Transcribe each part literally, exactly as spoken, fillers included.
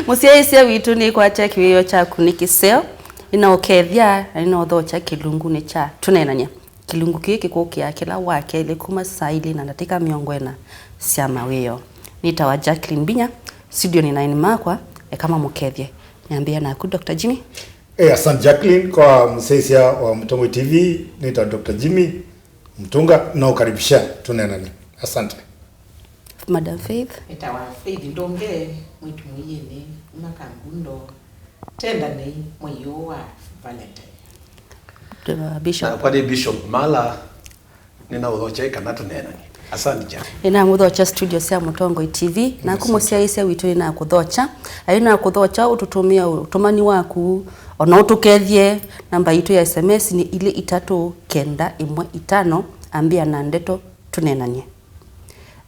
Mũsyaĩĩsya witũ, nĩkwatya kĩwĩoo kyaku nĩ kĩseo, nĩnaũkethya na nĩnaũthokya kĩlungunĩ kya Tũneenany'e. Kĩlungu kĩĩ kĩkũkĩa kĩla Wakelĩ kuma saa ilĩ na ndatĩka mĩongo ĩna sya mawĩoo. Nĩtawa Jacqueline Mbinya, studionĩ na aini makwa, eka mamũkethye. Nĩambĩĩa naku, Doctor Jimmy. Eh, asante Jacqueline, kwa mũsyaĩĩsya wa Mũtongoi T V, nĩtawa Doctor Jimmy Mtunga, na ũkaribisha Tũneenany'e. Asante. Madam Faith. Nĩtawa Faith Ndonge, mwĩĩtu mũiĩnĩ, uma Kangundo, tendanei mwei ũũ wa Valentine. Bishop. Nakwa nĩ Bishop Mala, nĩnaũthokya ĩ kana tũneenany'e. Asante Jack. Nĩnamũthokya studio sya Mũtongoi T V, naku mũsyaĩĩsya witũ nĩnakũthokya. Aĩ nakũthokya ũtũtũmĩa ũtũmani waku, ona ũtũkethye, namba yitũ ya S M S nĩ ilĩ itatũ kenda ĩmwe itano, ambĩa na ndeto tũneenany'e.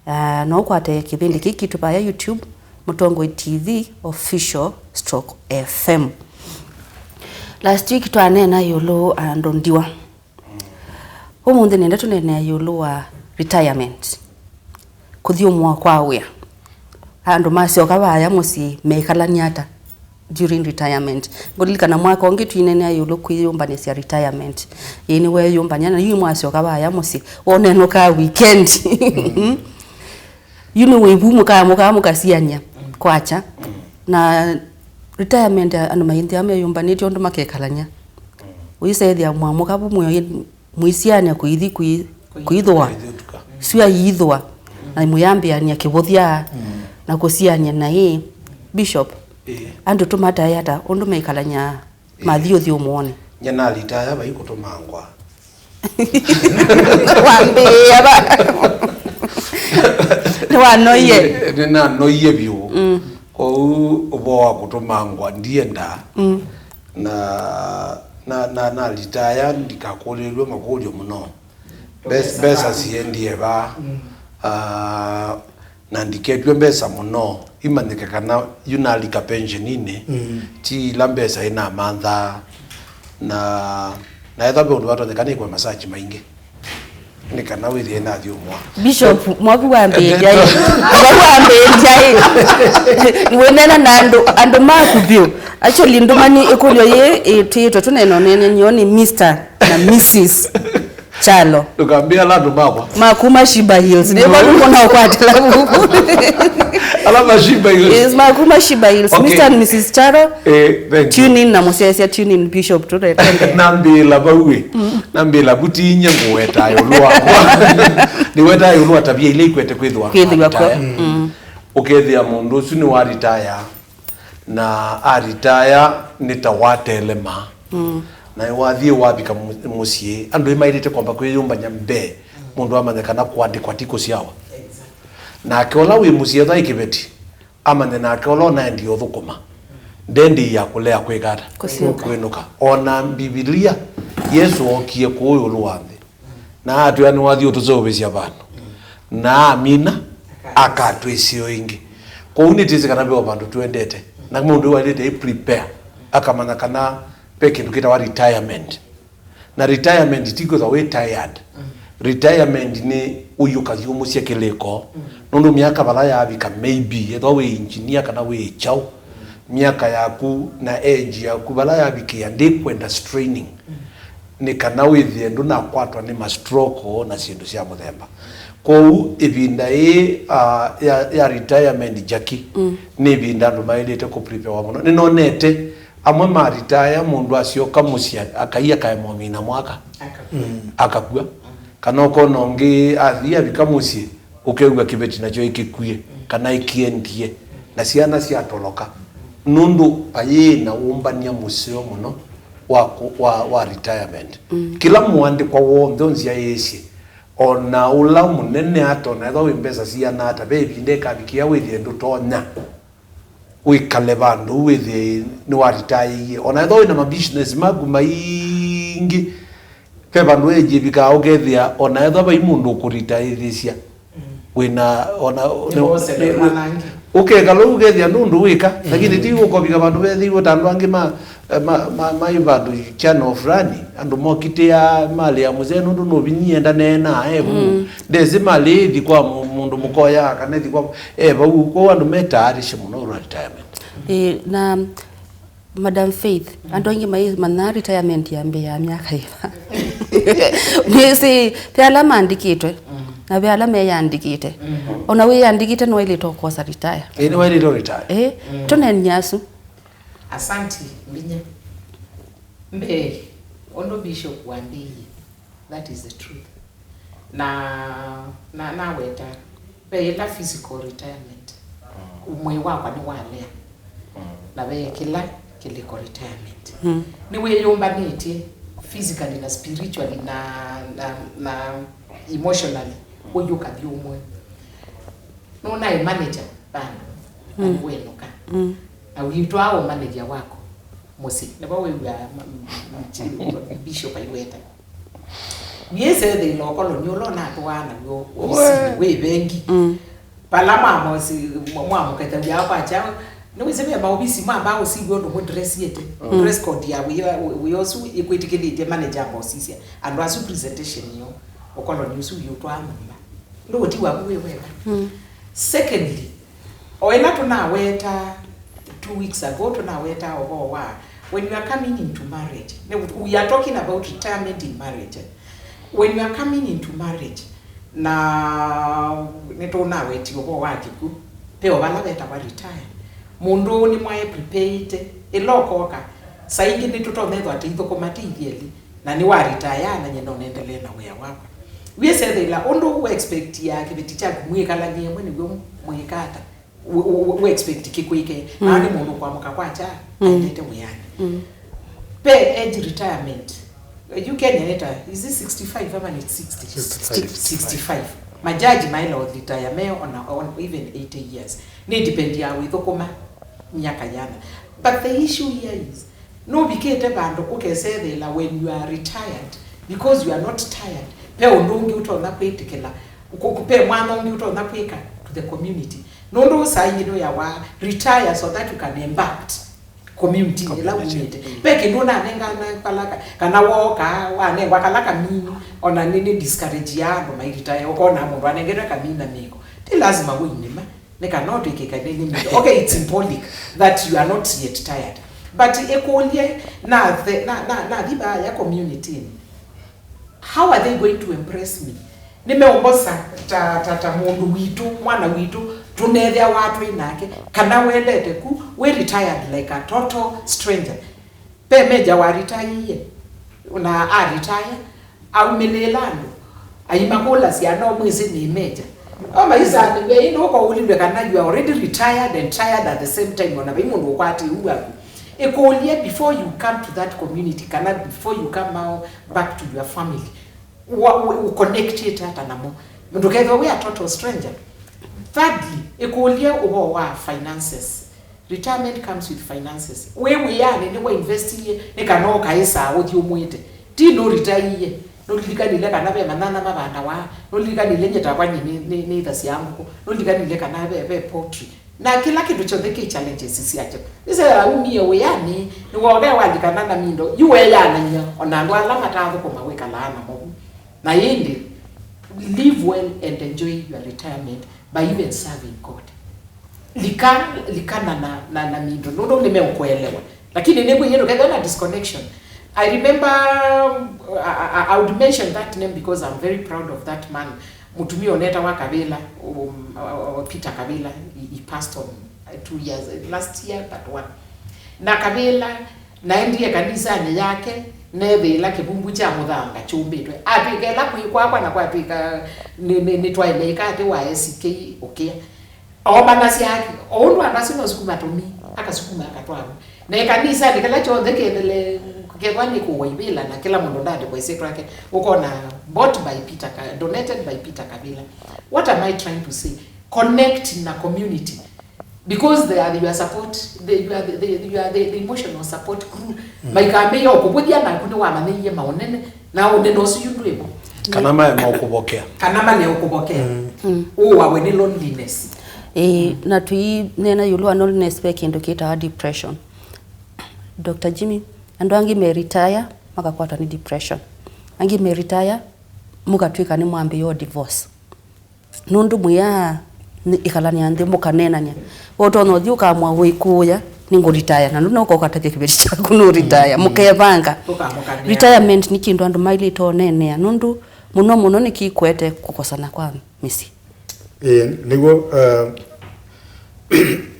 Ah, no ũkwate kĩvĩndĩ kĩĩ kitũ vaya YouTube, Mũtongoi T V Official stroke F M. Last week twaneena ĩũlũ andũ ndiwa. Ũmũnthĩ nenda tũneenea ĩũlũ wa retirement. Kũthyũmũa kwa wĩa. Andũ masyoka vaya mũsyĩ mekalany'a ata during retirement? Ngũlilikana mwaka ũngĩ twineenea ĩũlũ kwĩyũmbanĩsya retirement. Ĩĩ, nĩweeyũmbany'a, na yu mwasyoka vaya mũsyĩ, wonenũkaa weekend. Yu nĩ wĩvu mũkaa, mũkaa mũkasiany'a kwakya. Na retirement, andũ maĩnthĩa meyũmbanĩtye ũndũ makekalany'a. Ũisethĩa mwamũka vu mwĩ-, mũisiany'a kũithi kũi-, kũithũa. Kũithũka. Sua iithũa. Na mũyambĩanĩa kĩvũthya na kũsiany'a naĩ. Bishop, ĩĩ, andũ tũmatae ata ũndũ maikalany'a mathiũthiũmũonĩ? Nyie nalitaya vai kũtũmangwa. Wambĩĩa va? Nĩwanoie? Nĩ-, nĩnanoie vyũ. Mm. Kwoou ũvoo wa kũtũmangwa ndienda. Mm. Na, na, na, nalitaya ndikakũlĩlw'e makũlyo mũno. Mbes-, mbesa siendie va? Mm. Ah, na ndiketw'e mbesa mũno, imanyĩke kana yu nalika pensioninĩ, mm, ti ila mbesa inamanthaa. Na, na ethwa ve ũndũ vatonyeka nĩkwe masachi maingĩ, nĩ kana wĩthĩe nathyũmũa. Bishop, mwaku wambĩĩtya ĩ? Mwaku wambĩĩtya ĩ? Nĩwĩneena na andũ, andũ maku vyũ. Actually, ndũmani ĩkũlyo yĩĩ ĩtĩĩtwe tũneenany'e nĩyo nĩ Mister na Missus Kyalo. Ndũkambĩe ala andũ makwa. Ma kuma Sheba Hills. Nĩ vandũ mũna ũkwatĩla vuku. Ala ma Sheba Hills. Yes, ma kuma Sheba Hills. Okay. Mister and Missus Kyalo. Eh, thank you. Tune in na mũsyaĩĩsya, tune in Bishop, tũretende. Nambĩĩla vau ĩ. Mm. Nambĩĩla vu ti inyie ngũwetaa ĩũlũ wakwa. Nĩwetaa ĩũlũ wa tavia ila ikwete kwĩthĩwa. Kwĩthĩwa kwa. Mm. Ũkethĩa mũndũ ũsu nĩwaritaya. Na aritaya nĩ ta watelema. Mm. Na wathiĩ wavika mu-, mũsyĩ, andũ nĩmaĩlĩte kwamba kwĩyũmbany'a mbee, mũndũ amanye kana kũandĩkwa ti kũsyawa. Exactly. Nake ũla wĩ mũsyĩ ethwa ĩ kĩveti, amanye nake ũla ũnaendie ũthũkũma, ndendi ya kũlea kwĩka ata? Kũsyoka. Kwĩnũka. O na Mbivilia, Yesũ ookie kũũ ĩũlũ wa nthĩ. Na atwĩa nĩwathiĩ ũtũseũvĩsya vandũ. Na amina, akatwĩsĩ o ĩngĩ. Kwoou nĩtwĩsĩ kana ve o vandũ tũendete. Na mũndũ waĩlĩte ĩ prepare, akamanya kana ve kĩndũ kĩtawa retirement. Na retirement ti kwĩthwa wĩ tired. Retirement nĩ ũiũka yũmũsya kĩlĩko. Nũndũ myaka vala yavika, maybe, ethwa wĩ engineer kana wĩ kyaũ, myaka yaku na age yaku vala yavikĩa ndĩkwenda straining. Nĩ kana wĩthĩe ndũnakwatwa nĩ ma stroke na syĩndũ sya mũthemba. Kwoou ĩvinda yĩĩ, ah, ya, ya retirement, Jackie, mm, nĩ ĩvinda andũ maĩlĩte kũ preparewa mũno. Nĩnonete amwe ma retire, mũndũ asyoka mũsyĩ akai akaema ũmina mwaka, aka-, mm, akakw'a. Kana ũkona ũngĩ athi avika mũsyĩ, ũkew'a kĩveti nakyo ĩkĩkwie, kana ĩkĩendie, na syana syatoloka, nũndũ vayĩ na wũmbany'a mũseo mũno wa kũ-, wa, wa retirement. Mm. Kĩla mũandĩkwa w'onthe ũnzyaĩĩsye, o na ũla mũnene ata, o na ethwa wĩ mbesa siana ata, ve ĩvinda ĩkavikĩa wĩthĩe ndũtonya wĩkale vandũ wĩthĩe nĩwaritaĩie. O na ethwa wĩ na mabusiness maku maingĩ, ve vandũ age ĩvikaa ũkethĩa, o na ethwa vai mũndũ ũkũritaĩthĩsya, wĩna, ona, nĩ, nĩ, nĩ, ũkekala ũu ũkethĩa nũndũ wĩka, lakini ti ũkovika vandũ vethĩiwe ta andũ angĩ ma, ma, ma, ma vandũ channel fulani, andũ mokitĩa malĩ ya mũsee nũndũ nũvinyie ndaneenaa e vau. Mm. Ndesĩ malĩ ĩthi kwa mũ-, mũndũ mũkoya kana ĩthi kwa e vau. Kwoou andũ metayarishe mũno ũla retirement. Ĩĩ, na Madam Faith, andũ aingĩ maimanyaa retirement yambĩĩaa myaka yĩva? Nĩsĩ ve ala maandĩkĩtwe, na ve ala meyĩandĩkĩte. Ona wĩyĩandĩkĩte nĩwaĩlĩte ũkosa retire. Ĩĩ, nĩwaĩlĩte retire. Ĩĩ, tũneenye asu. Asanti, Mbinya. Mbee, ũndũ Bishop wambĩĩie, that is the truth. Na, na, naweta, ve ĩla physical retirement, mwĩĩ wakwa nĩwalea, na ve kĩla kĩlĩko retirement. Nĩwĩyũmbanĩtye physically na spiritually na, na, na emotionally, ũyũka thiũmwe. Nũnaĩ manager vandũ, na nĩwenũka. Na wĩtwaa ũmanager waku mũsyĩ. Nĩvo wĩw'aa ma-, m-, m-, bishop aiweta. Nĩsethĩile ũkoloni ũla ũnatũaa naw'o ovisinĩ wĩ vengi. Vala mwamosi-, mwa-, mwamũkethaw'a kwa kyaũ, nĩwĩsĩ ve maovisi mambaa ũsiw'a ũndũ mũ dressiĩte. Dress code ya wĩa, wĩa ũsu ĩkwĩtĩkĩlĩtye manager amba ũsisya andũ asu presentation yoo, ũkoloni ũsu wĩũtwaa nyũmba. Ndũũti waku wĩ weka. Secondly, o ĩla tũnaweta two weeks ago, tũnaweta ũvoo wa when you are coming into marriage, nĩ, we are talking about retirement in marriage. When you are coming into marriage, na nĩtũnawetie ũvoo wa kĩkw'ũ, ve o vala vetawa retire. Mũndũ ũũ nĩmwaĩ prepaid, ĩla ũkoka, saa ingĩ nĩtũtonya ĩthwa tĩithũkũma ti ithyelĩ, na nĩwaritaya na nyie no nendelee na wĩa wakwa. Wĩsethĩla ũndũ ũexpectia kĩveti kyaku mwĩkalany'e ĩmwe nĩw'o mwĩka ata? Ũ-, ũ-, ũ-, ũexpect kĩkwĩke? Na nĩ mũndũ kwamũka kwakya aendete wĩanĩ. Ve age retirement. Yu Kenya nĩ ta, is it sixty-five ama nĩ sixty? Sixty-five. Sixty-five. Majaji maĩla ũlitaya me on, on even eighty years. Nĩ depend ya wĩthũkũma myaka yana. But the issue here is, nũvikĩte vandũ ũkesethĩla when you are retired, because you are not tired, ve ũndũ ũngĩ ũtonya kwĩtĩkĩla, kũ-, kũ-, ve mwanya ũngĩ ũtonya kwĩka to the community. Nũndũ saa ingĩ nũyawa retire so that you can impact community ĩla umĩte. Ve kĩndũ ũnanengana kalaka, kana wooka wanengwa kala kamini, ona nĩ, nĩ discourage ya andũ mairitaya, ũkona mũndũ anengetwe kamini na mĩko. Ti lazima wĩinĩma. Nĩ kana ũtw'ĩkĩka nĩ, nĩ mĩtho. Okay, it's symbolic that you are not yet tired. But ĩkũlye, na the, na, na, nathi vaya community-inĩ, how are they going to embrace me? Nĩmeũmbosa ta, ta, ta mũndũ witũ, mwana witũ, tũnethĩawa twĩ nake, kana welete ku, wĩ retired like a total stranger. Ve major wa retire, na a retire, aumĩlĩĩla andũ, aimakũlasya, no mwĩsĩ nĩ major. O maisanĩw'e, ĩndĩ ũkaũlilw'e kana you are already retired and tired at the same time, ona vai mũndũ ũkwatĩe ũu waku. Ĩkũlye before you come to that community, kana before you come out back to your family, wa, wa, ũconnectĩte ata namo? Ndũkethĩwe wĩ a total stranger. Thirdly, ĩkũlye ũvoo wa finances. Retirement comes with finances. Wĩ wĩanĩ nĩwainvestie nĩ kana ũkaĩsaa ũthyũmũĩte. Ti nũritaie. Nũlilikanile kana ve manyanya mavandawa. Nũlilikanile nyie takwa nyie nĩ, nĩ, nĩĩthasya ngũkũ. Nũlilikanile kana ve, ve poultry. Na kĩla kĩndũ kyonthe kĩ challenges syakyo. Ĩsĩ aumie wĩanĩ, nĩwone walikana na mindo. Yu weyanany'a, ona andũ ala matathũkũma wĩkalaa namo vu. Na ĩndĩ, live well and enjoy your retirement by even serving God. Lika, likana na, na, na mindo, nũndũ nĩmeũkũelewa. Lakini nĩkwĩie ndũkethĩwe na disconnection. I remember, I, I, I would mention that name because I'm very proud of that man. Mũtumĩa ũnetawa Kavĩla, um, uh, uh, Peter Kavĩla, he, he passed on, uh, two years, uh, last year, but one. Na Kavĩla, naendie kanisanĩ yake, neethĩĩla kĩvumbu kya mũthanga kyũmbĩtwe. Atw'ĩka ĩla kwĩ kwakwa na kwatw'ĩka nĩ, nĩ, nĩtwaeleeka atĩ wa S K ũkĩa. Oomanasya aki, o ũndũ andũ asu masukuma tũmii, akasukuma akatwaa vo. Na ĩkanisanĩ kĩla kyonthe kethele, kethwa nĩ kũwa ivĩla na kĩla mũndũ ndaandĩkwa ĩsyĩtwa yake, ũkona bought by Peter Ka-, donated by Peter Kavĩla. What am I trying to say? Connect na community. Because they are your support, they, you are the, they, you are the, the emotional support crew. Maikambĩĩa ũkũvũthya naku nĩwamanyĩie maũnene, na ũnene ũsu yu ndwĩvo. Kana maema ũkũvokea. Kana mane ũkũvokea. Ũwawe nĩ loneliness. Ĩĩ, na tũineena ĩũlũ wa loneliness, ve kĩndũ kĩtawa depression. Doctor Jimmy, andũ angĩ me retire, makakwatwa nĩ depression. Angĩ me retire, mũkatw'ĩka nĩmwambĩĩa divorce. Nũndũ mwĩaa nĩ ĩkalanĩa nthĩ mũkaneenany'a. We ũtonya ũthi ũkamwa wĩkũũya, nĩngũritaya, na nũndũ nũkokatavya kĩveti kyaku nũritaya, mũkevanga. Retirement nĩ kĩndũ andũ mailĩte ũneenea, nũndũ mũno mũno nĩkĩkwete kũkosana kwa mĩsyĩ. Ĩĩ, nĩw'o, eh,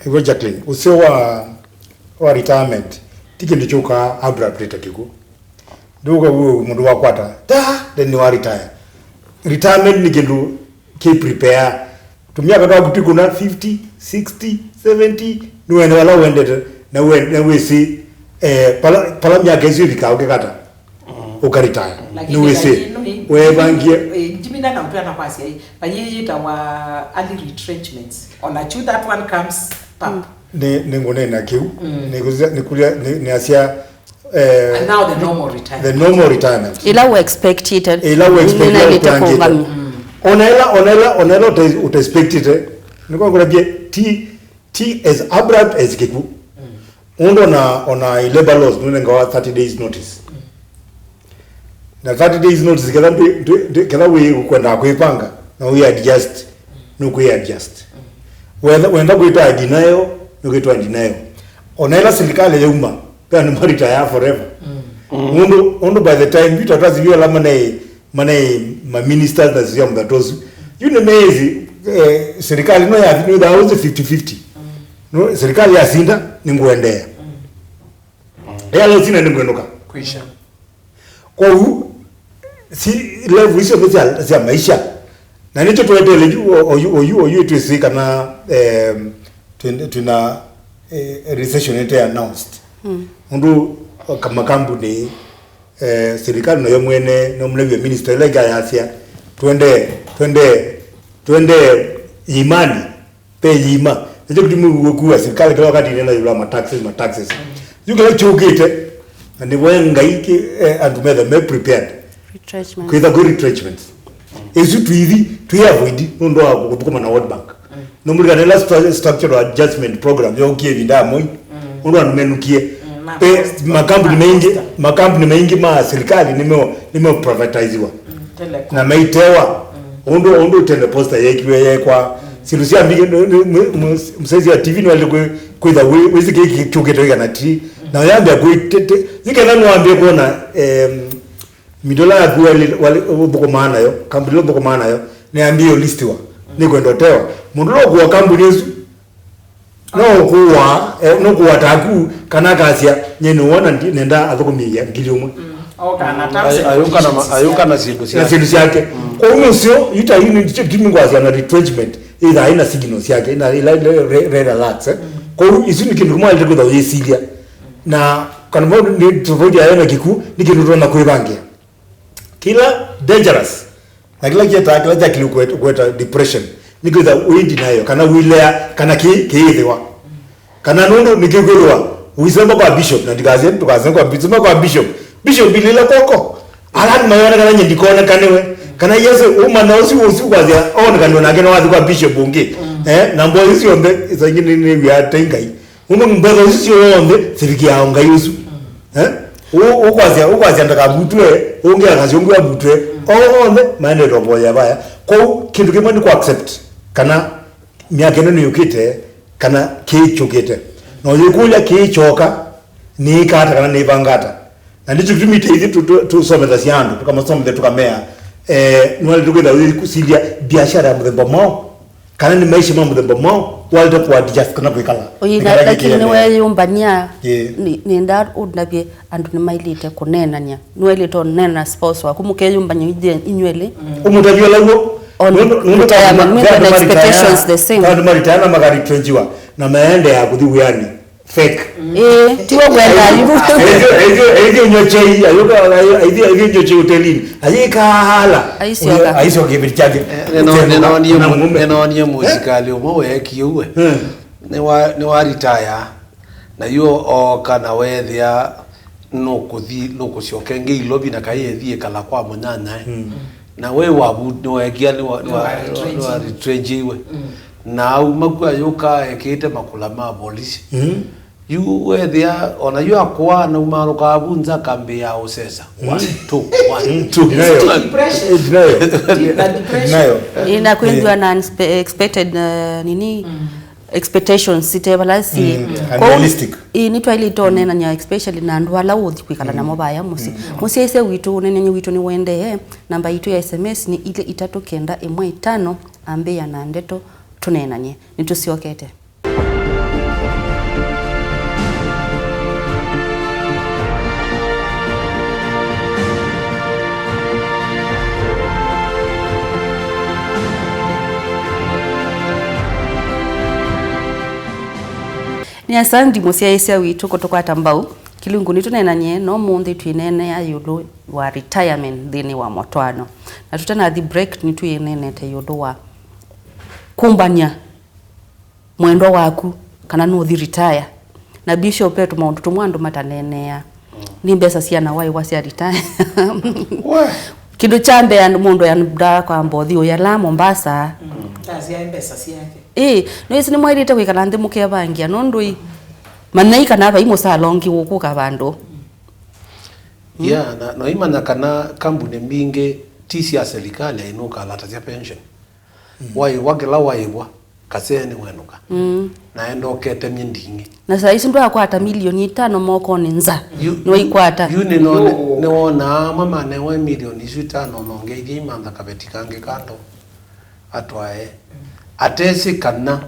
nĩw'o Jacqueline, ũseo wa, wa retirement ti kĩndũ kyũkaa abruptly ta kĩkw'ũ. Ndũka wĩ mũndũ wakwata ta then nĩ wa retire. Retirement nĩ kĩndũ kĩ prepare. Tũmyaka twaku twĩ kũna fifty, sixty, seventy, nĩwene vala wendete, na we- na wĩsĩ, eh, pala pala myaka ĩsu ĩvikaa ũkekata ũkaritaya. Lakini nĩwĩsĩ, wevangie. Jimmy ndanautwĩa na kwasya ĩ, vayĩyĩtawa early retrenchments. Ona chu that one comes pap. Nĩ nĩngũneena kĩu. Nĩkũsya- nĩkũlya- nĩ- nĩasya, eh, and now the normal retirement. The Normal retirement. Ĩla ũexpectĩte. Ĩla ũexpectĩte nĩnaĩlĩte ũtangĩte kũũngamya. Ona ĩla ona ĩla ona ĩla ũte- ũtaexpectĩte, nĩkwakũlabie ti ti as abrupt as kĩkw'ũ. Ũndũ ona ona i labor laws nũnengawa thirty days notice. Na thirty days notice ketha ndwĩ- ndwĩ- ndwĩ- ketha wĩ ũkwendaa kwĩpanga na wĩ adjust, nũkwĩ adjust. Wenda wenda kwĩtwa denial, nũkwĩtwa denial. Ona ĩla silikalĩ yauma, ve andũ maritaya forever. Ũndũ ũndũ by the time vita twasivia ala manaĩ manaĩ ma ministers na sia mũthatosu. Yu nĩ meĩsĩ, eh, serikali no yathi nĩ thaa ũsĩ fifty fifty. No serikali yasinda nĩngũendeea. Ĩla ũsinda nĩngwenũka. Kwisha. Kwoou si level icio nĩ sya, sya maisha. Na nĩkyo tweteele yu o- oyu oyu oyu twĩsĩ kana, em, twĩ- twĩna, eh, recession ĩte announced. Nũndũ ka- makambuni, eh, serikali nayo mwene no mnawia minister ĩla ĩngĩ ayasya twende twende twende imani. Ve yĩima. Nĩkyo kĩtumi ũkua sirikali kĩla wakati ĩnena ĩũlũ wa mataxes, mataxes. Yu kĩla kyũkĩte, na nĩvoya Ngai kĩ- eh, andũ metha me prepared. Retrenchment. Kwĩtha kwĩ retrenchments. Ĩsu tũithi twĩ avoid nũndũ wa kũthũkũma na World Bank. Nũmũlikana ĩla stru- structural adjustment program yookie ĩvinda ya Moi, ũndũ andũ menukie. Pe- makambuni maingĩ makambuni maingĩ ma sirikali nĩmeo nĩmeo privatiziwa. Na maitewa ũndũ ũndũ tene posta yekiwe yekwa. Syĩndũ sya mbingĩ nĩ- nĩ- mũ- mũ- mũsaizi wa T V nĩwaĩle kwĩ- kwĩtha wĩ- wĩsĩ kĩĩ kĩ- kyũkĩte wĩkana ti na yambĩa kwĩtete. Yĩketha nĩwambĩe kuona, em, midola yaku wali- wali- ũthũkũmaa nayo, kambuni ĩla ũthũkũmaa nayo nĩyambĩe ũlistiwa, nĩkwenda ũtewa. Mũndũ ũla ũkũwa kambuni ĩsu no ũkũwa, eh, nũkũwa taku kana akasya, "Nye nĩwona ndi- nenda athũkũmĩĩa ngili ũmwe." Ayũka na ma- ayũka na syĩndũ na syake. Syĩndũ syake. Kwoou nũseo yu ta yu nĩkyo kĩtumi ngwasya na retrenchment ĩthaa ĩna signals syake, ĩna ila ila re- red alerts, eh. Kwoou isu nĩ kĩndũ kĩmwe waĩlĩte kwĩtha ũyĩsilya. Na kana vau nĩ tofauti yayo na kĩkw'ũ, nĩ kĩndũ tũtonya kwĩvangĩa. Kĩla dangerous na kĩla kĩetaa kĩla kyakĩlĩ kweta depression nĩ kwĩtha wĩ denial kana wĩlea kana kĩ- kĩĩthĩwa. Kana nũndũ nĩkĩkwĩthĩwa ũisema kwa bishop, na ndikasye ndũkasema kwa bishop, sema kwa bishop. Bishop ilila kwoko. Ala nĩ mayonekana nye ndikonekaniwe. Kana Yesu umana ũsu ũsu kwasya onekanwe nake na wathi kwa bishop ũngĩ. Eh, na mbozi syonthe isaingĩ nĩ nĩ wia tei Ngai. Ũndũ mbetha isu syonthe sivikiaa o Ngai ũsu. Eh? Ũ- ũkwasya ũkwasya ndakavutwe, ũngĩ akasya ũngĩ avutwe. Onthe maendete ũvoya vaya. Kwoou kĩndũ kĩmwe nĩ ku accept kana myaka ĩno nĩyũkĩte, kana kĩĩ kyũkĩte. Na ũyĩkũlya kĩĩ kyoka nĩĩka ata kana nĩĩvanga ata. Na nĩkyo kĩtumi ithyĩ tũ- tũ- tũsomethasya andũ, tũkamasomethya tũkamea, eh, nĩwaĩlĩte kwĩtha ũyĩsilya biashara ya mũthemba mwaũ. Kana nĩ maisha ma mũthemba mwaũ waĩlĩte kũadjust kana kwĩkala. Ũyĩ na- lakini nĩweeyũmbany'a. Nĩ- nĩndaa ũndavye andũ nĩmaĩlĩte kũneenany'a. Nĩwaĩlĩte ũneena spouse waku mũkeyũmbany'a ithyĩ inywelĩ. Ũmũtavya ũla w'o. On retirement, when the expectations the same. Andũ maritaya na makaritrenjiwa na maendeea kũthi wĩanĩ. Fake. Eh, tiwe kwenda yu. Aithio nyochei, aithio nyochei hotelini. Ayikala. Aisioka. Aisioka kĩveti kyake. Nenonie mũsikali ũmwe weekie ũwe. Nĩwa nĩwa retire. Na yu ooka na weethĩa nũkũthi nũkũsyoka ĩngĩ Ilovi na kaĩ ethĩe kala kwa mũnyanyae. Na we wavu nĩweekia nĩwa nĩwa retrenjiwe. Na auma ku ayũka ekĩĩte makũla ma volisi. Yu weethĩa ona yu akũa na umaalũka avunza kambĩ ya ũsesa. One, two, one, two. Denial. Depression. Denial. Deep na depression. Denial. Ina kwĩthwa na unexpe- expected, uh, nini? expectations site vala si. Mm, kwoou, unrealistic. Ĩĩ, nĩtwaĩlĩte ũneenany'a especially na andũ ala ũthi kwĩkala namo vaya mũsyĩ. Mm. Mũsyaĩĩsya witũ, ũneenany'a witũ nĩũendee. Namba yitũ ya S M S nĩ ilĩ itatũ kenda ĩmwe itano. Ambĩĩa na ndeto, tũneenany'e. Nĩtũsyokete. Nĩ asandi mũsyaĩĩsya witũ kũtũkwata mbau. Kĩlungu nĩtũneenany'e, no ũmũnthĩ twĩneenea ĩũlũ wa retirement nthĩnĩ wa mũtwaano. Na tũtanathi break, nĩtwĩneenete ĩũlũ wa kũmbany'a mwendwa waku kana nũthi retire. Na Bishop, ve tũmaũndũ tũmwe andũ mataneenea. Nĩ mbesa siana waĩwa sya retire? We. Kĩndũ kya mbee, andũ, mũndũ endaa kwamba ũthi ũyala Mombasa. Ndasyae mbesa syake. Ĩĩ, nĩwĩsĩ nĩmwaĩlĩte kwĩkala nthĩ mũkevangĩa nũndũ ĩ, manyai kana vai mũsala ũngĩ ũkũka vandũ. Yeah, na noimanya kana kambuni mbingĩ ti sya serikali, ainũka alata sya pension. Mm. Waĩwa kĩla waĩwa, kasee nĩwenũka. Mm. Na endokete myei ndingĩ. Na saa isu ndwakwata milioni itano mokonĩ nza. Yu, nĩwaikwata. Yu nĩnone-, nĩwonaa amwe manewa milioni isu itano, nongeithie imantha kaveti kangĩ kando. Atwae. Atesĩ kana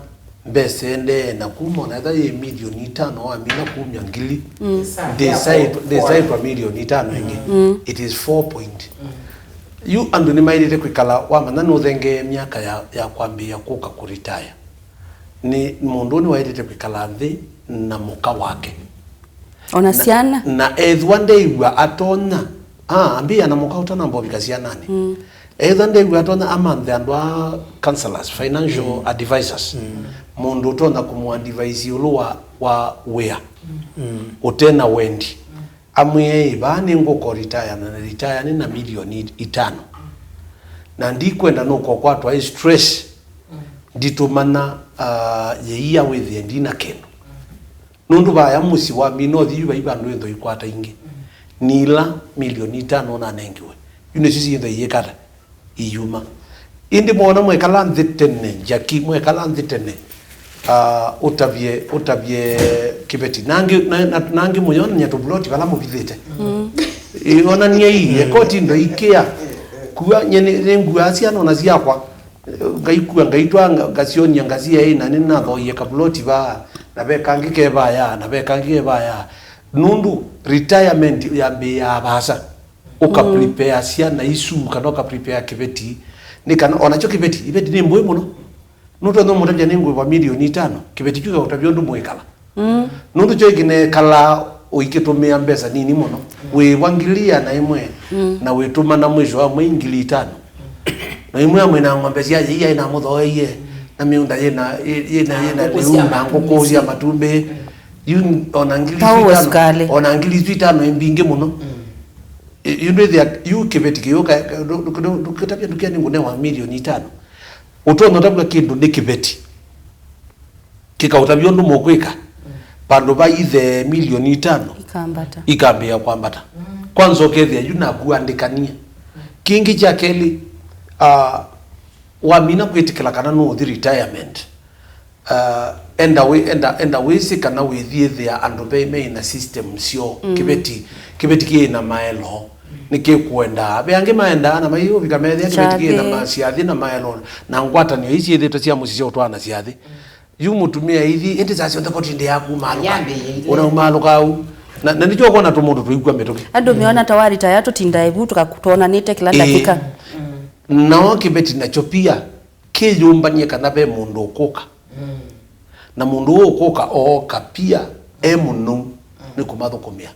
mbesa endee na kuma, ona ethwa yĩ milioni itano, wamina kumya ngili, mm, ndĩsaĩtwa, ndĩsaĩtwa milioni itano ĩngĩ. Mm. It is four point. Mm. Yu andũ nĩmaĩlĩte kwĩkala, wamanya nũthengee myaka ya, ya kwambĩĩa kũka kũretire. Nĩ mũndũ nĩwaĩlĩte kwĩkala nthĩ na mũka wake. Ona syana. Na ethwa ndeew'a atonya, ah, ambĩĩa na mũka ũtanamba ũvika syananĩ. Mm. Ethwa ndeew'a atonya amanthe andũ a counselors, financial, mm, advisors. Mm. Mũndũ ũtonya kũmũadvise ĩũlũ wa, wa wĩa. Mm. Ũte na wendi. Mm. Amwĩe, "Ĩ, vaa nĩngũka retire, na retire nĩ na milioni itano. Na ndikwenda nũkokwatwa ĩ stress. Mm. Nditũmana, ah, yĩia wĩthĩe ndina kĩndũ." Nũndũ vaya mũsyĩ wamina ũthi yu vai vandũ ĩntho ikwata ingĩ. Nĩ ila milioni itano nanengiwe. Yu nĩsyo syĩntho iyĩkata iyuma. Ĩndĩ mwaona mwekala nthĩ tene, Jackie, mwekala nthĩ tene, ah, ũtavye, ũtavye kĩveti. Nangĩ, na, na, nangĩ mũyonany'a tũvuloti vala mũvithĩte. Mm. Ĩ, onany'ei, ĩ, ekoti ndo ikĩa. Kua, nye nĩ, nĩ ngua syana ona syakwa. Ngaikua, ngaitwa, nga-, ngasyony'a, ngasia, "Ĩ, na nĩnathoie kavuloti vaa, na ve kangĩ ke vaya, na ve kangĩ ke vaya." Nũndũ retirement yambĩĩaa vaasa. Ũka, mm, prepare syana isu, kana ũka prepare kĩveti. Nĩ kana, onakyo kĩveti, iveti nĩ mbũĩ mũno. Nũtonya ũmũtavya nĩ ngwĩva milioni itano, kĩveti kyu kĩkaũtavya ũndũ mũĩkala. Mm. Nũndũ kyo kĩnekalaa ũikĩtũmĩa mbesa nini mũno. Wĩĩva ngili ĩana ĩmwe, mm, na wĩtũmana mwĩsyo wa mwei ngili itano. Na imwe amwe na ng'ombe sya yĩia ĩnamũthoeie, na mĩũnda yĩna, yĩ-, yĩna, yĩna lĩu na ngũkũ sya matumbĩ. Yu ona ngili isu itano, ona ngili isu itano ĩ mbingĩ mũno. Mm. Ĩ-, yu ndwĩthĩa, yu kĩveti kĩyũka, ndũ-, ndũ-, ndũ-, ndũkĩtavya ndũkĩa nĩ ngũnewa milioni itano. Ũtonya ũtavw'a kĩndũ nĩ kĩveti. Kĩkaũtavya ũndũ mũkwĩka, vandũ va ithe milioni itano, ikambata, ikambĩĩa kwambata. Mm. Kwanza ũkethĩa yu naku andĩkanie. Mm. Kĩngĩ kya kelĩ, ah, wamina kwĩtĩkĩla kana nũũthi retirement, ah, enda wĩ-, enda, enda wĩsĩ kana wĩthiĩthĩa andũ ve, meĩ na system syoo. Mm. Kĩveti, kĩveti kĩĩ na maelo. Nĩkĩkũendaa. Ve angĩ maendaa na maiũvika methĩa kĩveti kĩĩ na masyathĩ na maelo na ngwatanĩo ii syĩthĩtwe sya mũsisya ũtwaana syathĩ. Yu mũtumĩa aithi, ĩndĩ saa syonthe koti ndĩ yaku umaalũka. Yambĩĩe. Ũnaumaalũka au. Na, na nĩkyo ũkwona tũmũndũ tũikw'a mĩtũkĩ. Andũ meona ta waritaya tũtindae vu tũkatwonanĩte kĩla ndakĩka. Mm. Nao kĩveti nakyo pia kĩyũmbany'e kana ve mũndũ ũkũka. Mm. Na mũndũ ũũ ũkũka ooka pia e mũnou, mm, nĩ kũmathũkũmĩa.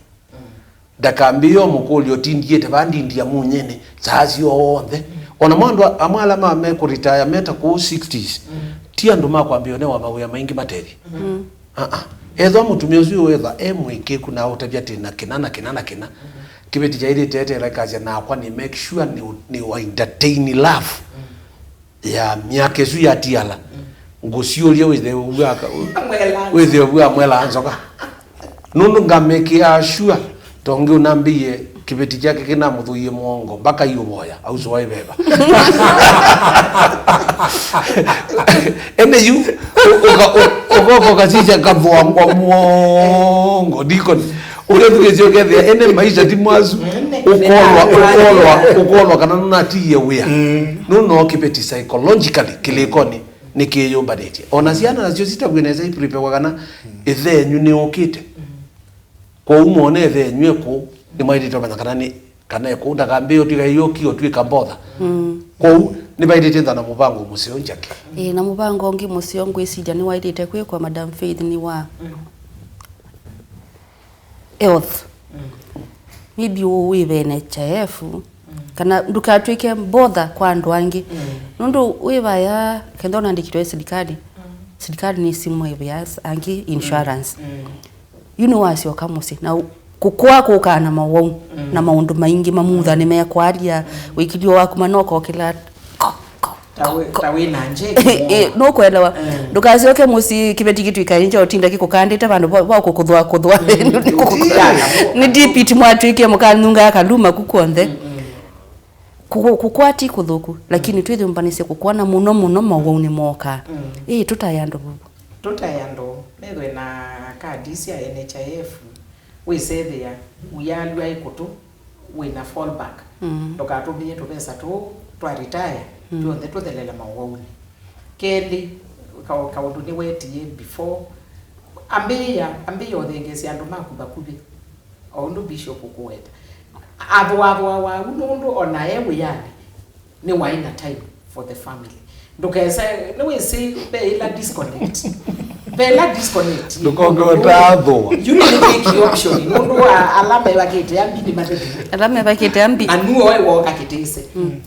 Ndakambĩĩe ũmũkũlya ũtindiĩte vaa ndindia munyenĩ saa syonthe. Ona mo andũ amwe ala ma mekũritaya meta kũu sixties, ti andũ ma kwambĩĩa ũnewa mawĩa maingĩ matethye. Aa. Ethwa mũtumĩa ũsu wethwa e mũĩkĩĩku na aũtavya atĩ na kĩna na kĩna na kĩna, kĩveti kyaĩlĩte eteela ĩkasya, nakwa nĩ make sure nĩ, nĩ wa entertain love ya myaka ĩsu yatiala, ngũsyũlya wĩthĩe ũvw'a ka-, wĩthĩe ũvw'a mwela nzoka. Nũndũ ngamekĩaa sure, tongi ũnambĩie kĩveti kyake kĩnamũthũie mũongo, mbaka iũvoya, auso wa ĩveva. Ene yu, ũ-, ũka-, ũ-, Ũkoko kasisya kathwangwa mwongo, ndikoni. Ũrĩa thukĩsyo kethĩa, ene maisha ti mwasu. Ũkolwa, ũkolwa, ũkolwa kana nũnatiie wĩa. Nũno kĩveti psychologically, kĩlĩkonĩ, nĩkĩyũmbanĩtye. Ona syana nasyo sitavw'e nesa iprepare kana ĩthe enyu nĩũkĩte. Kwoou mwone ĩthe enyu ekũu, nĩmwaĩlĩte ũmanya kana nĩ, kana ekũu, ndakambĩe ũtw'ĩka ĩyũki ũtw'ĩka mbotha. Kwoou nĩvaĩlĩte ĩthwa na mũvango mũseo, Jackie. Ĩĩ, na mũvango ũngĩ mũseo ngwĩsilya nĩwaĩlĩte kwĩkwa, Madam Faith, nĩ wa health. Maybe wĩve N H I F, kana ndũkatw'ĩke mbotha kwa andũ angĩ. Nũndũ wĩvaya kenda ũnandĩkĩtwe silikalĩ, silikalĩ nĩsimwĩvĩa angĩ insurance. Yu nĩwasyoka mũsyĩ na kũkũa kũkaa na mawau na maũndũ maingĩ, mamutha nĩmekwalya, wĩkilio waku mana ũkokĩla. Ta wĩ, ta wĩ na njeki. Ĩ, nũkwelewa. Ndũkasyoke mũsyĩ kĩveti kĩtw'ĩkae nja ũtinda kĩkũkandĩte vandũ va, va kũkũthũa kũthũa. Nĩ dipiti mwatw'ĩkie mũkanunga akaluma ku kw'onthe. Kũkũ-, kũkwati kũthũku, lakini twĩthũmbanĩsye kũkwona mũno mũno mawau nĩmokaa. Ĩ, tũtae andũ vuvu. Tũtae andũ methwe na kadi sya N H I F, wĩsethĩa ũyalw'a ĩkũtũ, wĩna fallback. Ndũkatũmĩe tũvesa tũũ twa retire, tw'onthe tũthelele maũwaunĩ. Kelĩ, ka-, kaũndũ nĩwetie before, ambĩĩa, ambĩĩa ũthengeesya andũ maku vakuvĩ. O ũndũ Bishop ũkũweta. Athũathũa waku nũndũ o na e wĩanĩ, nĩwaĩ na time for the family. Ndũkese, nĩwĩsĩ ve ĩla disconnect. Ve ĩla disconnect. Ndũkonge ũtaathũa. Yu nĩ big option. Nũndũ wa ala mevakĩte ambi nĩ mathethie. Ala mevakĩte ambi. Na nuo e woka kĩtĩse.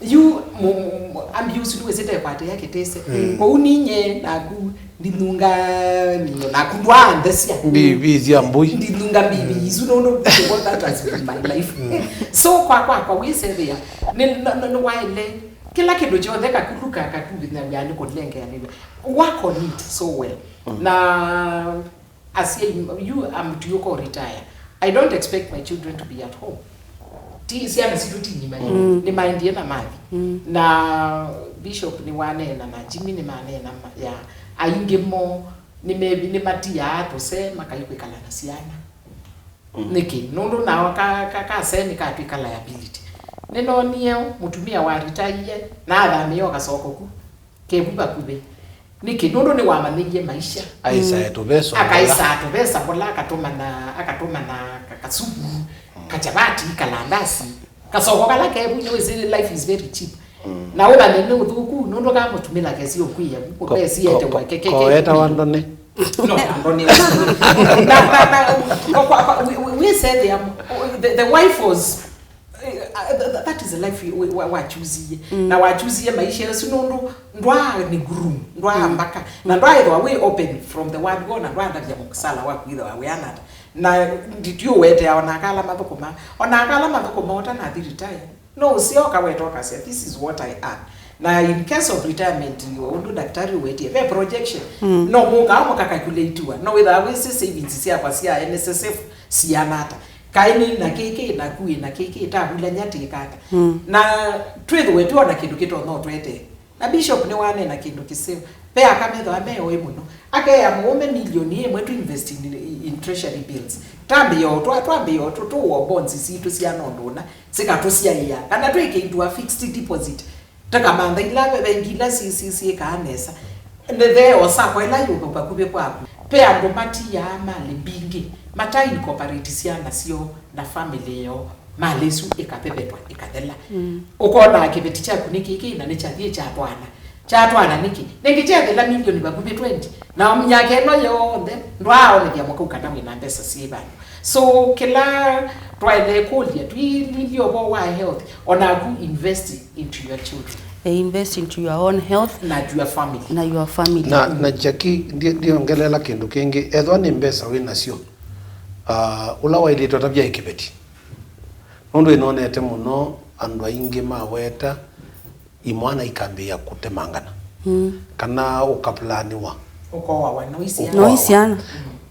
Yu mu-, mu-, mu-, ambi ũsu nĩwĩsĩ ndekwatĩa kĩtĩse. Kwoou ninye naku ndinunga mino, naku ndwaanthesya. Mbivi sya mbũi. Ndinunga mbivi isu nũndũ what that has been my life. So kwa, kwa, kwa wĩsethĩa, nĩ, nĩ, nĩ, nĩwaĩle, kĩla kĩndũ kyonthe kakulu ka, kakuvinaw'a nĩ kũlengeanĩw'a. Work on it so well. Na asyai, yu amũtuĩka retire. I don't expect my children to be at home. Ti syana sitũ ti nyima, nĩmaendie na mathi. Na Bishop nĩwaneena na Jimmy nĩmaneena ma-, ya aingĩ mo nĩme-, nĩmatiaa tũsee makai kwĩkala na syana. Nĩkĩ? Nũndũ nao ka, ka, kasee nĩkatw'ĩka liability. Nĩnoonie mũtumĩa wa ritaie na athamĩe o kasoko ku kevu vakuvĩ. Nĩkĩ? Nũndũ nĩwamanyĩie maisha. Aisae tũvesa. Akaisaa tũvesa mbola, akatũmana, akatũmana ka-, kasupu, kachavati, kalandasi. Kasoko kala kevu, nĩwĩsĩ life is very cheap. Na ũmanye nĩ ũthũku, nũndũ kamũtumĩla kesi ũkwĩe, ko-, kesi ko-, ete ko-, wake, ke-, ke-, koeta wandone. No, wandone. Na, na, na, kwa, kwa, kwa, we, we, we said the, um, the, the wife was, eh, uh, th-, th-, that is the life we, we, we, wachuzie. Na wachuzie maisha yasu nũndũ ndwaa nĩ groom, ndwaa mbaka. Na ndwaĩthwa wĩ open from the word go, na ndwaandavya mũsala waku ĩthwa wĩana ata. Na nditiũwetea ona aka ala mathũkũma, ona aka ala mathũkũma ũtanathi retire. No ũseo kaweta ũkasya, "This is what I earn." Na in case of retirement, ũndũ daktari ũwetie, ve projection. No mũkaa mũka calculate-wa. No wĩthaa wĩsĩ savings syakwa sya N S S F siana ata. Kaĩ nĩ na kĩkĩ, naku wĩ na kĩkĩ, tavulany'a tĩka ata. Na twĩthĩwe twĩ ona kĩndũ kĩtonya ũtwetee. Na Bishop nĩwaneena kĩndũ kĩseo. Ve aka methĩwa me oĩ mũno. Akeea mũũme milioni ĩmwe tũ invest in, in treasury bills. Twambĩĩa o twa, twambĩĩa o tũ, tũw'o bonds sitũ syana ũndũ ũna, sikatũsyaĩa. Kana twĩke into a fixed deposit. Tũkamantha ila ve, vengi ila si, si, syĩkaa nesa. Nĩ ve o sacco ĩla yĩ vakuvĩ kwaku. Ve andũ matiaa malĩ mbingĩ, mata incorporate syana syoo na family yoo. Malĩ ĩsu ĩkavevetwa, ĩkathela. Ũkonaa kĩveti kyaku nĩ kĩkĩ na nĩ kyathi kyatwana. Kyatwana nĩkĩ? Nĩngĩ kyathela milioni vakuvĩ twenty. Na myaka ĩno yonthe, ndwaaonethya mũkau kana wĩ na mbesa syĩ vandũ. So, kĩla twaĩle kũlya, twĩlilye ũvoo wa health, onaku invest into your children. Eh, invest into your own health. Na your family. Na your family. Na, na Jackie, ndi-, ndiongelela kĩndũ kĩngĩ. Ethwa nĩ mbesa wĩ nasyo, ah, ũla waĩlĩte ũtavya ĩ kĩveti. Nũndũ ĩnonete mũno andũ aingĩ maweta imwana ikambĩĩa kũtemangana. Kana ũkapulaniwa. Ũkoawa, no isiana. Ũkoawa. No isiana.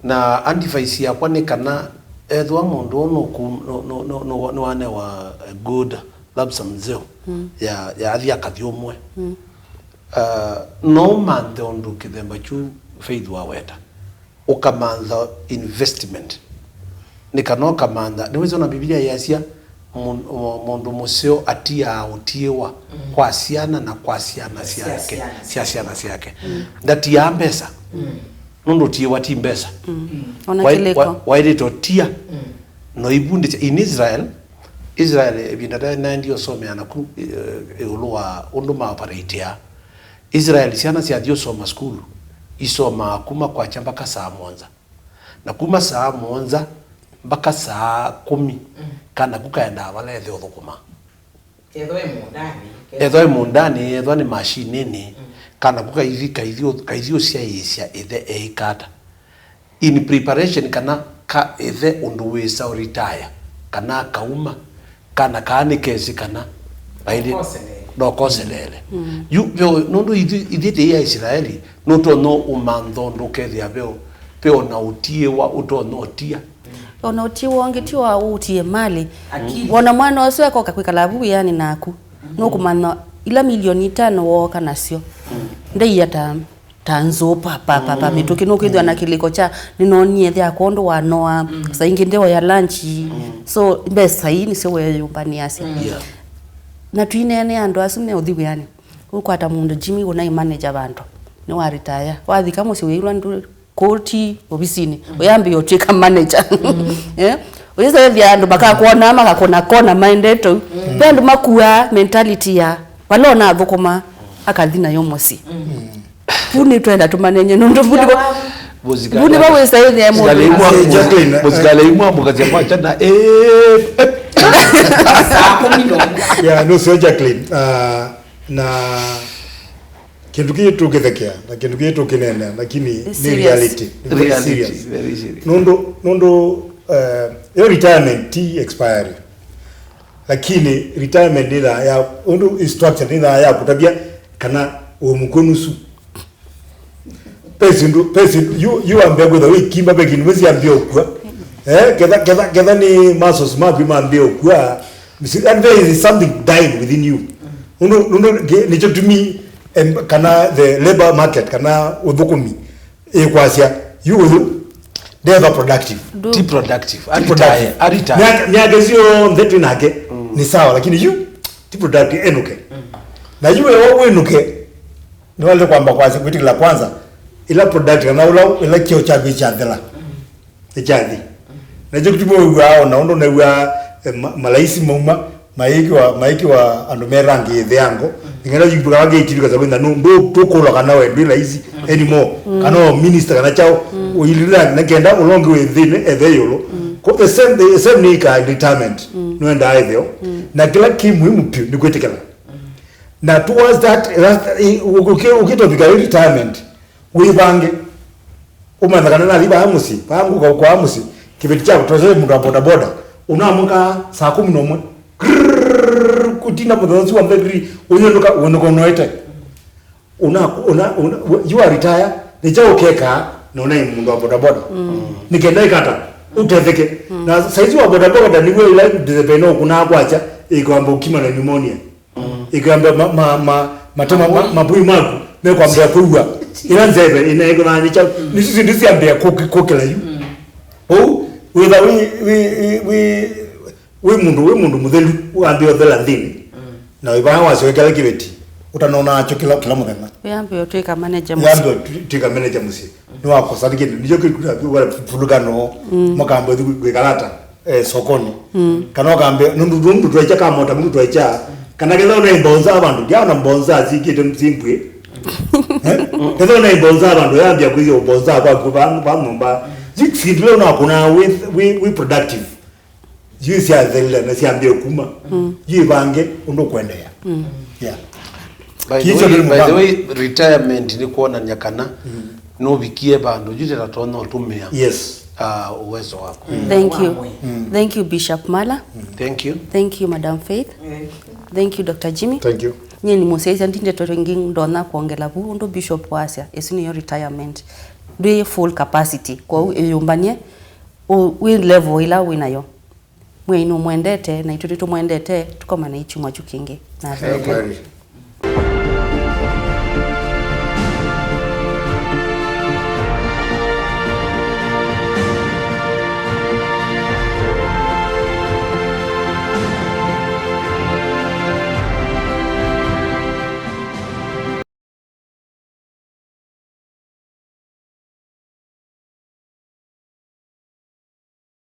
Na advice yakwa nĩ kana ethĩwa mũndũ ũũ nũkũ-, nũ-, nũ-, nũ-, nũ-, nĩwanewa a good lump sum nzeo ya, ya athi akathi ũmwe. Uh, no ũmanthe ũndũ kĩthemba kyu Faith waweta. ũkamantha investment. Nĩ kana ũkamantha, nĩwĩsĩ ona Mbivilia yasya, "Mũ- mũ- mũndũ mũseo atiaa ũtiĩwa kwa syana na kwa syana syake, sya syana syake." Ndatiaa mbesa. Nũndũ ũtiĩwa ti mbesa. Ona kĩlĩko. Waĩlĩte ũtia. No ivundĩsya in Israel, Israel, ĩvinda ndĩnaendie ũsomea naku, eh, ĩũlũ wa ũndũ ma operatea. Israel, syana syathi ũsoma sukulu, isomaa kuma kwakya mpaka saa mũonza. Na kuma saa mũonza mpaka saa kũmi, kana ku kaendaa vala ethe ũthũkũma. Ethwa ĩ mũũndanĩ, ethwa ĩ mũũndanĩ, ethwa nĩ mashinĩnĩ, kana ku kaithi, kaithi, kaithi ũsyaĩĩsya ĩthe eĩka ata. In preparation kana ka ĩthe ũndũ wĩsa ũritaya, kana akauma, kana kaa nĩ kesi kana vaĩlĩ ndokoseleele. Yu veo, nũndũ ithyĩ, ithyĩ tĩ Aisilaeli, nũtonya ũmantha ũndũ ũkethĩa veo, veo na ũtiĩwa ũtonya ũtia. Ona ũtiĩwa ũngĩ ti wa ũtie mali. Wona mwana ũsu ekoka kwĩkala vu wĩanĩ naku, nũkũmanya ila milioni itano wooka nasyo, ndaiya ta ta nzũũ pa, pa, pa, pa mĩtũkĩ, nũkwĩthwa na kĩlĩko kya nĩnonie ĩthe yakwa ũndũ wanoa, saa ingĩ ndĩoya lunch. So mbesa ii nĩsyo weeyũmbanĩasya. Na twineenea andũ asu me ũthi wĩanĩ, ũkwata mũndũ Jimmy ũnaĩ manager vandũ, nĩwaritaya, wathika mũsyĩ wĩĩlwa ndũ koti ovisinĩ, ũyambĩĩa ũtw'ĩka manager. Eh? Ũyĩsaĩthya andũ makakwonaa makakũna kona maendete ũu. Ve andũ makuaa mentality ya vala ũnathũkũma akathi nayo mũsyĩ. Vu nĩtwenda tũmanenye nũndũ vu nĩvo, vu nĩvo wĩsaĩthĩa mũndũ. Mũsikale imwambũkasya kwakya na, eh, eh. Saa kũmi na ũmwe. Yeah, nũseo Jacqueline. Ah, na kĩndũ kĩĩ tũkĩthekea na kĩndũ kĩĩ tũkĩneenea, lakini nĩ serious. Reality. Nĩ very serious. Nũndũ, nũndũ, eh, yo retirement ti expiry. Lakini retirement nĩthaa ya, ũndũ structure nĩthaa ya kũtavya kana wĩ mũkw'ũ nusu. Ve syĩndũ, ve syĩndũ, yu, yu wambĩa kwĩtha wĩkimba, ve kĩndũ wĩsyambĩa ũkua. Eh, ketha, ketha, ketha nĩ muscles maku mambĩa ũkua. And there is something dying within you. Nũndũ, nũndũ nĩkyo tumi, em, kana the labor market, kana ũthũkũmi ĩkwasya, yu ũyũ ndeva productive. Ti productive. Ti productive. Aritae, aritae. Myaka, myaka ĩsu yonthe twĩ nake nĩ sawa, lakini yu ti productive, enũke. Na yu wewa wĩnũke, nĩwaĩle kwamba kwasya, kwĩtĩkĩla kwanza ĩla productive, kana ũla, ĩla kĩo kyaku kyathela, nĩkyathi. Nakyo kĩtumi wĩw'aa ona ũndũ nĩw'aa, eh, ma- malaisi mauma, maĩkĩwa, maĩkĩwa andũ me rangi ĩtheango, nĩkenda yĩkĩtwe kana kĩitivika sakwĩna nũ ndũ tũkũlwa kana we ndwĩ laisi anymore, kana o minister kana chao, ũilila nĩkenda ũla ũngĩ wĩ nthĩnĩ ethe ĩũlũ. Ko the same, the same nĩ ĩka retirement, nwendaa ĩtheo. Na kĩla kĩ muhimu piũ nĩ kwĩtĩkĩla. Na towards that, that, eh, ũkĩ- ũkĩtavika retirement, wĩvange. Ũmanya kana nathi vaa mũsyĩ, vaa ngũka kwa mũsyĩ, kĩveti kya kũtosya mũndũ wa bodaboda, ũnamũka saa kũmi na ũmwe. Krrrr, kũtina mũthenya ũsu wa mbee, ũyũnũka, ũnũka ũnoete. Una, una, una, you are retire, nĩ kyaũ ũkekaa na ũnaĩ mũndũ wa bodaboda? Nĩ kenda ĩkata, ũtetheke. Na saizi wa bodaboda nĩw'o ĩla ndĩthepene ũkũnaa kwakya, ĩkwamba ũkima na pneumonia. Ĩkamba ma, ma, ma, matema, ma, mapui maku mekwambĩa kũua. Ĩla nzeve ĩnaĩkũnanĩkya, nĩsu syĩndũ syambĩa kũkĩla yu. Ũu wĩtha wĩ, wĩ, wĩ, wĩ, wĩ mũndũ, wĩ mũndũ mũthelu, wambĩa ũthela nthĩnĩ. Na wĩvaa wasyoekela kĩveti, ũtanonaa kyo kĩla, kĩla mũthenya. Wĩambĩa ũtwĩka manager mũsyĩ. Wĩambĩa ũtwĩka manager mũsyĩ. Nĩwakosa nĩ kĩndũ, nĩkyo kĩkũla vulukano, makamba ũthi kwĩkala ata, eh, sokoni. Kana ũkambe, nũndũ, nũndũ twaikya kamota, nũndũ twaikya, kana ketha ũnaĩ mbonza vandũ, ndyaona mbonza syĩkĩte syĩ mbwĩ. Eh? Ketha ũnaĩ mbonza vandũ, yambia kwĩthĩa mbonza kwaku va, va nyũmba. Yu syĩndũ ila ũnakũnaa wĩ, wĩ, wĩ productive. Yu syathelile na syambia kuma. Yu ivange ũndũ kwendeea. Yeah. By the Kĩsyo way, nĩ by the mũvango. Way, retirement nĩ kwonany'a kana nũvikie vandũ yu tũtatonya ũtũmĩa, yes, ah, uwezo waku. Thank you. Thank you, Bishop Mala. Thank you. Thank you, Madam Faith. Thank you, Doctor Jimmy. Thank you. Nyie nĩ mũsyaĩĩsya, ndi ndeto ĩngĩ ndonya kwongela vu ũndũ Bishop wasya, ĩsu nĩyo retirement. Ndwĩ full capacity, kwoou ĩyũmbany'e ũ- wĩ level ĩla wĩ nayo. Mwĩai nũmwendete, naitũ nĩtũmwendete, tũkomane kyumwa kyu kĩngĩ. Na Kwaheri.